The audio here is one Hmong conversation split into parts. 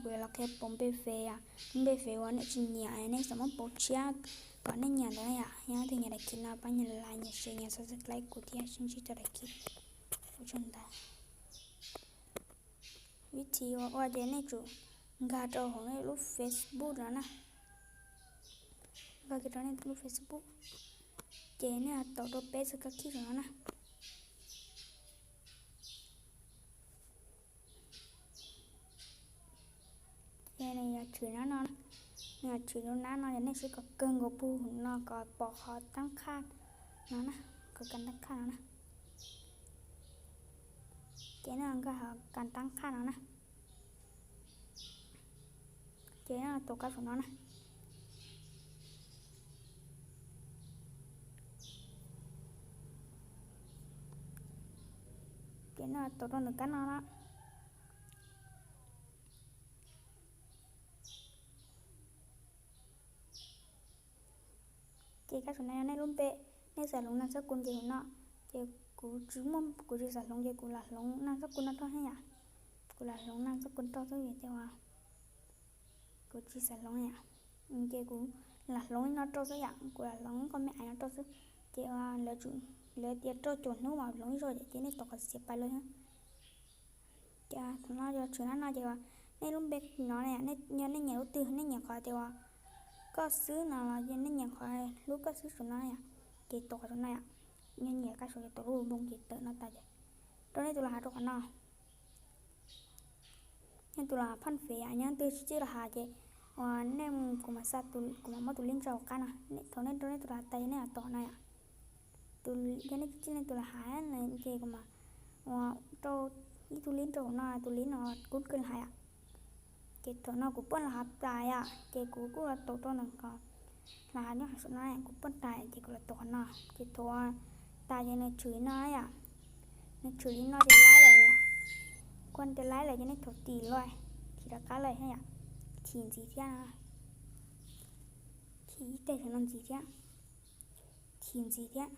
Kuv los qhia pauv npe fev, npe fev uas nej tsis nyiam nej xav muab pauv tshiab kom nej nyiam ntawd yom. Yog leej twg nyiam daim khiv no pab nias like, nias share, nias subscribe kuv thiab, sib ntsib rau daim khiv. Ua tsaug ntau. Vib thib uas ua ces nej tsum nkag rau hauv nej lub Facebook no na. Nkag kiag rau nej lub Facebook, ces nej tau rau peb xwb kab khib saum no na. Ces nws yog tshwm nab no, nws yog tshwm lub nab no, yog nej sib kom kawg nkaus puag no kom pom qhov tab qhaj no na, kom kas tab qhaj no na. Ces nej nkag hauv kas tab qhaj no na. Ces nej tus kab saum no na. Ces nej tus rau ntawm kab no na. Ces kab saum no yog nej lub npe, nej xav hloov naj xab kus ces hauv no. Ces kuv tsis muaj, kuv tsis xav hloov ces kuv lam hloov naj xab kus no rau thiab yom. Kuv lam hloov naj xab kus rau xwb vim tias kuv tsis xav hloov yom. Ces kuv lam hloov li no rau xwb yom, kuv lam hloov ib qho me ais no rau xwb. Ces lawv tias rau caum hnub mas hloov ib zaug ces nej tos qhov xiav pais los thiab. Ces thaum no yog tshwm nab no ces nej lub npe no, yog nej nyiam lub twg, nej nyiam qhov tias uas koj xwb no los nej nyiam qhov hlub koj xwb saum no yom, ces tos qhov saum no yom. Yog nyiam kab saum ces tos lub npoo ces tawm no tas ces rau nej tus los hav rau qhov no. Nej tus los hav phaj fev yom, yog twg tsis txawj los hav ces uas nej, kuv mam xa, kuv mam muab tus link rau hauv qab no. Thaum nej rau nej tus los hav tas ces nej tos no yom. Yog nej tsis txawj nej tus los hav ces kuv mam ua rau ib tug link rau hauv no, tus link no kuv kawg los hav yom. Ces thaum no kuv poj los hav tas yom, ces kuv kuj los tos rau ntawm qhov los hav nyob hauv saum no, kuv poj tas ces kuv los tos qhov no. Ces thaum tas ces nws tshwm li no yom, nws tshwm li no ces laib lawm yom. Kuv tias laib lawm ces nej thaum tim los, thim rov qab lawm thiab yom, thim ntxiv thiab, thim ib teg saum no ntxiv thiab, thim ntxiv thiab.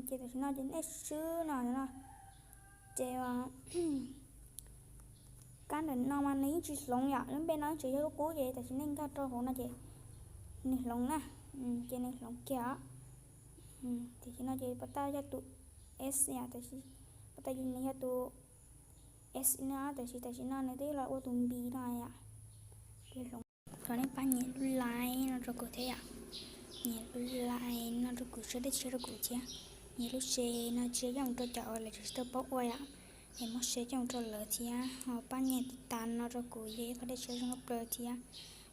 Ces tam sim no ces nej swb no no, ces kab ntawm no mas nws yeej tsis hloov yom, lub npe no tseem yog lub qub ces tam sim nej nkag rau hauv no ces nws hloov na, ces nws hloov kiag os. Tam sim no ces pas tag yog tus S yom, pas tag nws yog tus S no, tam sim, tam sim no nws twb los ua tus npis no yom. Ces hloov. Thov nej pab nias lub like no rau kuv thiab yom. Nias lub like no rau kuv, sub dej tshiab rau kuv thiab. Nias lub share no cia coj mus rau cov uas lawv tsis tau paub ua yom, es muab share coj mus rau lawv thiab. Ho pab nias tiv tas no rau kuv, yog ib qho dej tshiab zoo nkauj plaws thiab.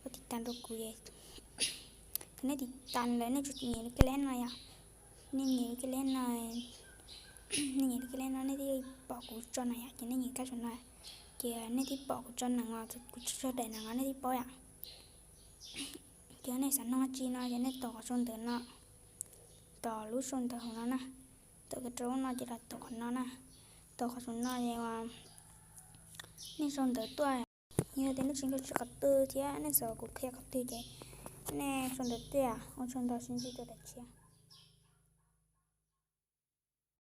Pab tiv tas rau kuv es, thaum nej tiv tas lawm nej tsum nias lub kiv leb no yom. Nej nias lub kiv leb no, nej nias lub kiv leb no nej thiaj pom kuv tso nees yom, ces nej nias kab saum no, ces nej thiaj pom kuv tso nees os, kuv tso daim nees os nej thiaj paub yom. Ces nej xav noj tsi no ces nej tos qhov sau ntawv no, tos lub sau ntawv hauv no na, tos kiag rau lub no ces los tos qhov no na, tos qhov saum no ces nej sau ntawv tuaj. Yog tias nej tsis nkag siab qhov twg thiab nej xav kuv qhia qhov twg ces nej sau ntawv tuaj. Ua tsaug ntau, sib ntsib rau daim tshiab.